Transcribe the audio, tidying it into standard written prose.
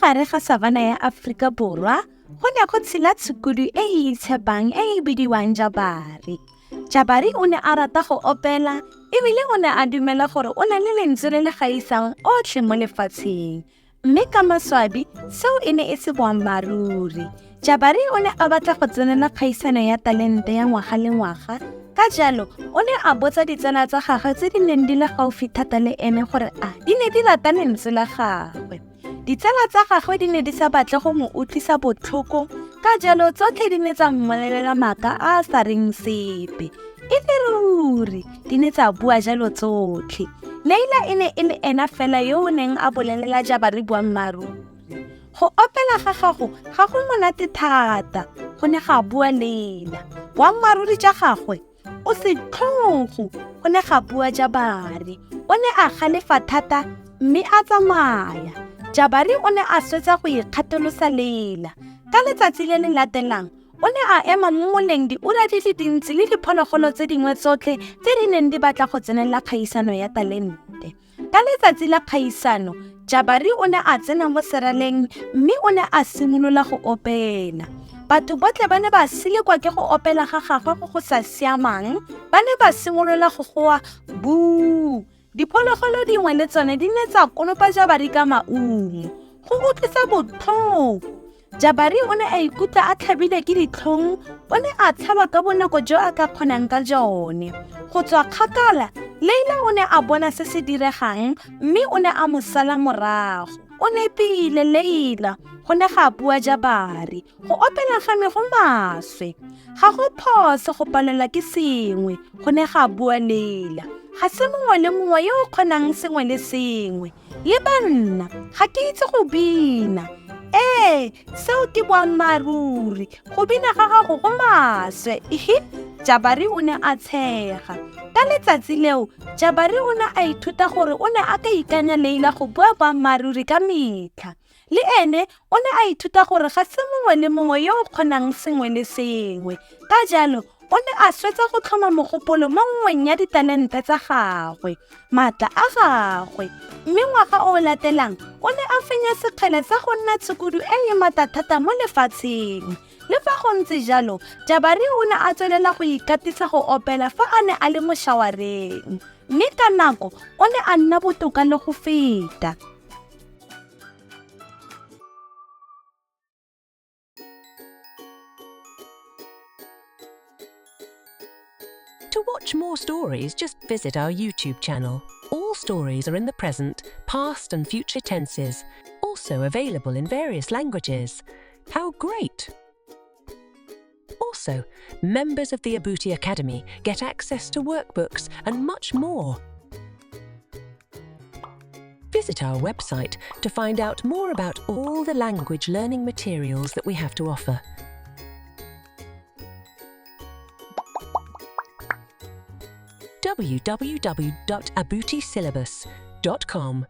gare ga savana ya Aforika Borwa go ne go tshela tshukudu e e itshepang e e bidiwang Jabari. Jabari o ne a rata go opela ebile o ne a dumela gore o na le lentswe le le gaisang otlhe mo lefatsheng. Mme ka maswabi, seo e ne e se boammaaruri. Jabari o ne a batla go tsenela kgaisano ya talente ya ngwaga le ngwaga. Ka jalo, o ne a botsa ditsala tsa gagwe tse di neng di le gaufi thata le ene gore a di ne di rata lentswe la gagwe. Ditsala tsa gagwe di ne di sa batle go mo utlwisa botlhoko, ka jalo tsotlhe di ne tsa mmolelela maaka a a sa reng sepe. E le ruri, di ne tsa bua jalo tsotlhe. Leila e ne e le ena fela yo o neng a bolelela Jabari boammaaruri. Go opela ga gago ga go monate thata, go ne ga bua Leila. Boammaaruri jwa gagwe o setlhogo, go ne ga bua Jabari. O ne a galefa thata mme a tsamaya. Jabari o ne a swetsa go ikgatolosa Leila. Ka letsatsi le le latelang, o ne a ema mo moleng diura di le dintsi le diphologolo tse dingwe tsotlhe tse di neng di batla go tsenela kgaisano ya talente. Ka letsatsi la kgaisano, Jabari o ne a tsena mo seraleng mme o ne a simolola go opela. Batho botlhe ba ne ba selekwa ke go opela ga gagwe go go sa siamang, ba ne ba simolola go goa buu. Diphologolo dingwe le tsone di ne tsa konopa Jabari ka maungo. Go utlwisa botlhoko. Jabari o ne a ikutlwa a tlhabile ke ditlhong, o ne a tshaba ka bonako jo a ka kgonang ka jone. Go tswa kgakala, Leila o ne a bona se se diregang mme o ne a mo sala morago. O nepile, Leila, go ne ga bua Jabari. Go opela ga me go maswe. Ga go phoso go palelwa ke sengwe, go ne ga bua Leila. Ga se mongwe le mongwe yo o kgonang sengwe le sengwe. Le banna, ga ke itse go bina. Ee, seo ke boammaaruri. Go bina ga gago go maswe. Ihi, Jabari o ne a tshega. Ka letsatsi leo, Jabari o ne a ithuta gore o ne a ka ikanya Leila go bua boammaaruri ka metlha. Le ene o ne a ithuta gore ga se mongwe le mongwe yo o kgonang sengwe le sengwe. Ka jalo, o ne a swetsa go tlhoma mogopolo mo nngweng ya ditalente tsa gagwe, maatla a gagwe. Mme ngwaga o o latelang, o ne a fenya sekgele sa go nna tshukudu e e maatla thata mo lefatsheng. Le fa go ntse jalo, Jabari o ne a tswelela go ikatisa go opela fa a ne a le mo shawareng. Mme ka nako, o ne a nna botoka le go feta. To watch more stories, just visit our YouTube channel. All stories are in the present, past, and future tenses, also available in various languages. How great! Also, members of the Abuti Academy get access to workbooks and much more. Visit our website to find out more about all the language learning materials that we have to offer. www.abutisyllabus.com.